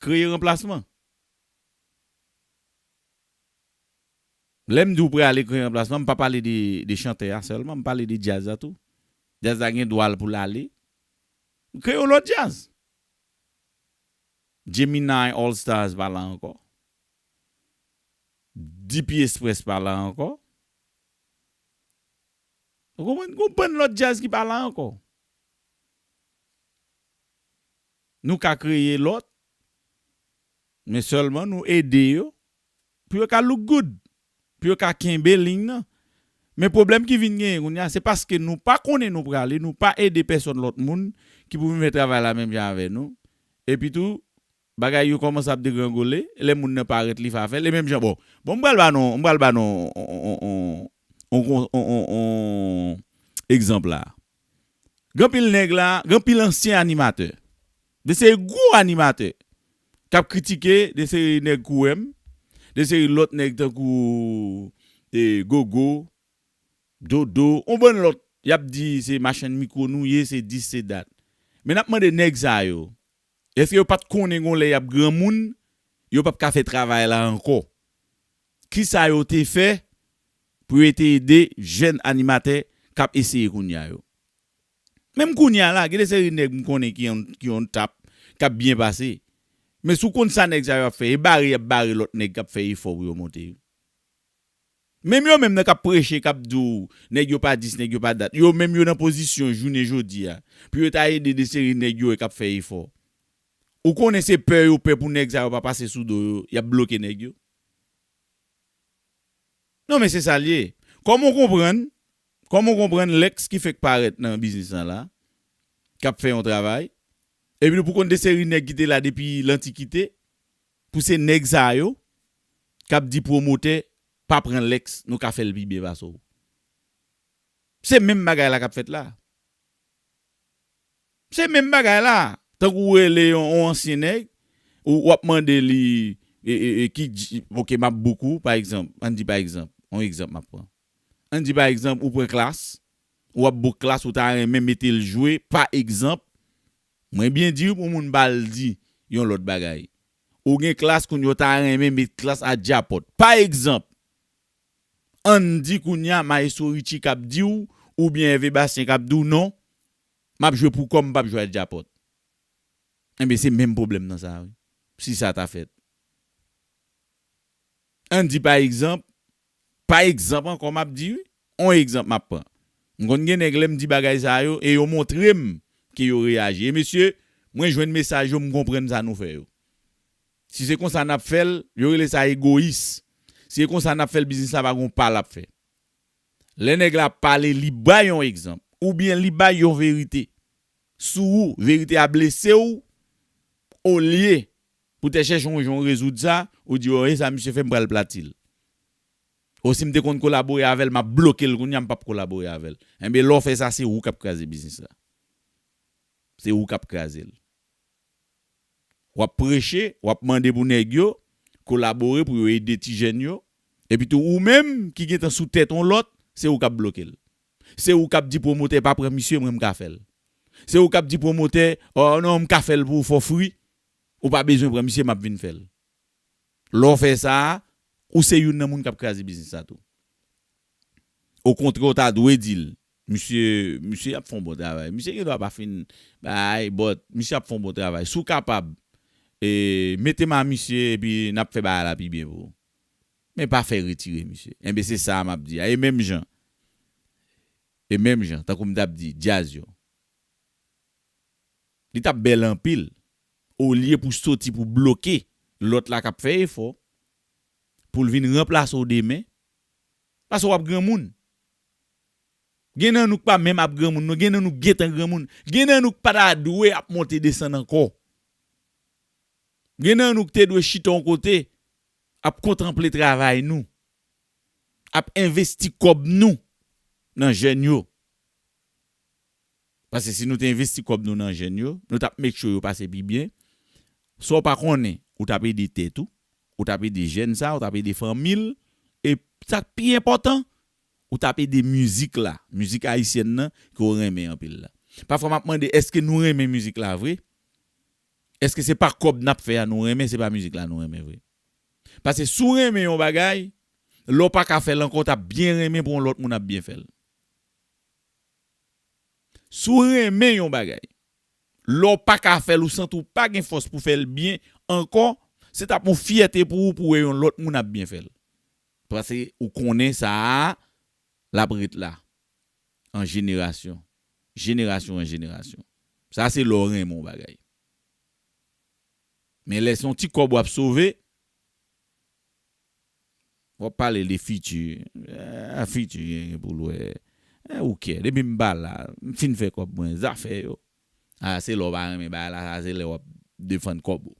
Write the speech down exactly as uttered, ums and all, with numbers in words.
Kreye ranplasman. Lè m di w prale kreye ranplasman, m pa pale de, de chantè a sèlman, m pale de djaz la tou. Djaz la gen dwa l pou l ale. Kreye yon lòt djaz. Gemini All Stars pa la ankò. D P Express pa la ankò. Ou konprann? Gon bann lòt djaz ki pa la ankò. Nou ka kreye lòt, men sèlman nou ede yo pou yo ka look good, pou yo ka kenbe liy nan. Men pwoblèm ki vin genyen kounye a, se paske nou pa konnen nou prale, nou pa ede pèsòn lòt moun ki pou vin fè travay la menm jan avè nou. Epi tou, bagay yo kòmanse ap degrangole, lè moun nan parèt li fè afè l, e menm jan, bon, bon, m pral ba nou, m pral ba nou on, on, on, on, on, on, on, on egzanp la. Gen anpil nèg la, gen anpil ansyen animatè. De seri gwo animatè k ap kritike de seri nèg kou M, de seri lòt nèg tankou, e, Gogo, Dodo, on bann lòt, y ap di se machann mikwo nou ye, se dis, se dat. Men n ap mande nèg sa yo, èske yo pa t konnen gon lè y ap granmoun, yo p ap ka fè travay la ankò? Kisa yo te fè pou yo te ede jèn animatè k ap eseye kounye a yo? Menm kounye a la, gen de seri nèg m konnen ki on, ki on tap, k ap byen pase. Men si w konn sa nèg sa yo ap fè, e bare y ap bare lòt nèg k ap fè efò pou yo monte yo. Menm yo menm nan k ap preche, k ap di w, nèg yo pa dis, nèg yo pa dat. Yo menm yo nan pozisyon jounen jodi a pou yo ta ede de seri nèg yo wè k ap fè efò. Ou konnen se pè yo pè pou nèg sa yo pa pase sou do yo, y ap bloke nèg yo. Non, men se sa l ye. Kòman w konprann, kòman w konprann Lex ki fèk parèt nan biznis lan la, k ap fè yon travay, epi pou konn de seri nèg ki te la depi lantikite, pou se nèg sa yo k ap di pwomotè, pa pran Lex, nou ka fè l pi byen pase w. Se menm bagay la k ap fèt la. Se menm bagay la. Tankou ou rele yon, yon ansyen nèg, ou, w ap mande li, e, e, e, ki, dj- ok, m ap book ou, pa egzanp, ann di pa egzanp, yon egzanp m ap pran. Ann di pa egzanp, ou pran Klass, w ap book Klass, ou ta renmen mete l jwe, pa egzanp, mwen byen di w pou moun ba l di yon lòt bagay. Ou gen Klass, kounye a w ta renmen met Klass a Djapòt. Pa egzanp, ann di kounye a Maestro Richie k ap di w, oubyen Hervé Bastien k ap di w non, m ap jwe pou kò m, m p ap jwe a Djapòt. Enben, se menm pwoblèm nan sa, wi. Si sa ta fèt. Ann di pa egzanp, pa egzanp ankò m ap di, wi. On egzanp m ap pran. M konn gen nèg lè m di bagay sa yo, e yo montre m ke yo reyaji. E mesye, mwen jwenn mesaj yo, m konprann sa nou fè yo. Si se konsa n ap fè l, yo rele sa egoyis. Si se konsa n ap fè l, biznis la pa gon pa l ap fè. Lè nèg la ap pale, li bay yon egzanp, oubyen li bay yon verite sou ou, verite a blese w, olye pou te chèche yon jan w rezoud sa, ou di, o, e sa misye fè, m pral plati l. O, si m te konn kolabore avè l, m ap bloke l kounye a, m p ap kolabore avè l. Enben, lè w fè sa, se ou k ap kraze biznis la. Se ou k ap kraze l. W ap preche, w ap mande pou nèg yo kolabore pou yo ede ti jèn yo. Epi tou, ou menm ki gentan sou tèt yon lòt, se ou k ap bloke l. Se ou k ap di pwomotè pa pran misye, mwen m ka fè l. Se ou k ap di pwomotè, o non, m ka fè l pou ou for free. Ou pa bezwen pran misye, m ap vin fè l. Lè w fè sa, ou se youn nan moun k ap kraze biznis la tou. Okontrè, w ta dwe di l, misye, misye ap fè yon bon travay. Misye gen dwa pa fin bay, but misye ap fè yon bon travay. Si w kapab, e, mete m a misye, epi n ap fè bagay la pi byen pou ou. Men pa fè retire misye. Enben, se sa m ap di a. E menm jan, e menm jan, tankou m t ap di, djaz yo. Li t ap bèl anpil. Olye pou soti pou bloke lòt la k ap fè efò, pou l vin ranplase w demen, paske w ap granmoun. Gen nan nou k pa menm ap granmoun, non, gen nan nou k gentan granmoun. Gen nan nou k pa ta dwe ap monte desann ankò. Gen nan nou k te dwe chita yon kote, ap kontanple travay nou, ap envesti kòb nou nan jèn yo. Paske si nou te envesti kòb nou nan jèn yo, nou t ap make sure yo pase pi byen. Sa w pa konnen, ou t ap ede tèt ou, ou t ap ede jèn sa, ou t ap ede fanmi l, e sa k pi enpòtan, ou t ap ede mizik la, mizik ayisyèn nan ke w renmen anpil la. Pafwa m ap mande, èske nou renmen mizik la vre? Èske se pa kòb n ap fè a nou renmen, se pa mizik la nou renmen vre? Paske si w renmen yon bagay, lè w pa ka fè l ankò, w t ap byen renmen pou yon lòt moun ap byen fè l. Si w renmen yon bagay, lè w pa ka fè l, ou santi w pa gen fòs pou fè l byen ankò, se t ap yon fyète pou ou pou w wè yon lòt moun ap byen fè l. Paske ou konnen sa a, l ap ret la. An jenerasyon. Jenerasyon an jenerasyon. Sa se lè w renmen yon bagay. Men lè se yon ti kòb w ap sove, w ap pale de fiti. Ah, fiti gen pou l wè. Ah, ou kè. Depi m pa la, m fin fè kòb mwen, zafè yo. Ah, se lè w pa renmen bagay la, sa se lè w ap defann kòb ou.